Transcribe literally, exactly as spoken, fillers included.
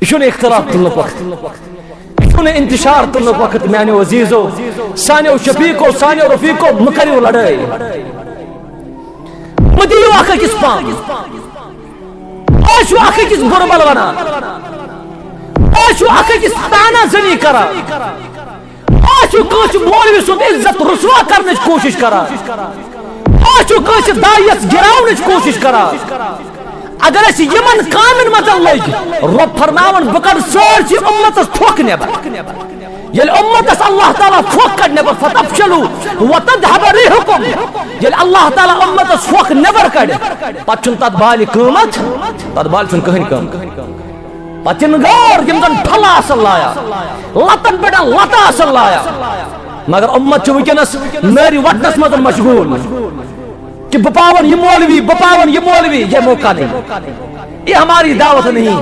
یہِ چھُنہٕ اختلاف تُلنُک وقت، یہِ چھُنہٕ انتشار تُلنُک وقت، میانیو عزیزو، سانیو شفیقو، سانیو رفیقو، مہٕ کٔرِو لڑٲے، مہٕ دِیِو اکھ أکِس پن۔ أسۍ چھِ اکھ أکِس بُرٕ بل ونان، أسۍ چھِ اکھ أکِس طعنہ زنی کران، أسۍ چھِ کٲنٛسہِ مولوی سُنٛد عزت رسوا کرنٕچ کوٗشِش کران، أسۍ چھِ کٲنٛسہِ داعیَس گِراونٕچ کوٗشِش کران۔ اگر أسۍ یِمن کامٮ۪ن منٛز لٔگۍ، رۄب فرماوان، بہٕ کڑٕ سٲرسٕے اُمتس پھۄکھ نٮ۪بر۔ ییٚلہِ اُمتس اللہ تعالیٰ پھۄکھ کڑِ نٮ۪بر، فتفشلوا وتذهب ريحكم۔ ییٚلہِ اللہ تعالیٰ اُمتس پھۄکھ نٮ۪بر کڑِ، پتہٕ چھُنہٕ تتھ بالہِ قۭمتھ، تتھ بالہِ چھُنہٕ کٕہٕنۍ قۭمتھ۔ پتہٕ یِن غٲر، یِم زن پھلہٕ آسن لایان، لتن پٮ۪ٹھ لتہٕ آسن لایان، مگر اُمت چھُ وٕنکیٚنس نٲرۍ وٹنس منٛز مشغول۔ کہ بہٕ پاون یہِ مولوی، بہٕ پاون یہِ مولوی، یہ موقع نہیں، یہ ہماری دعوت نہیں۔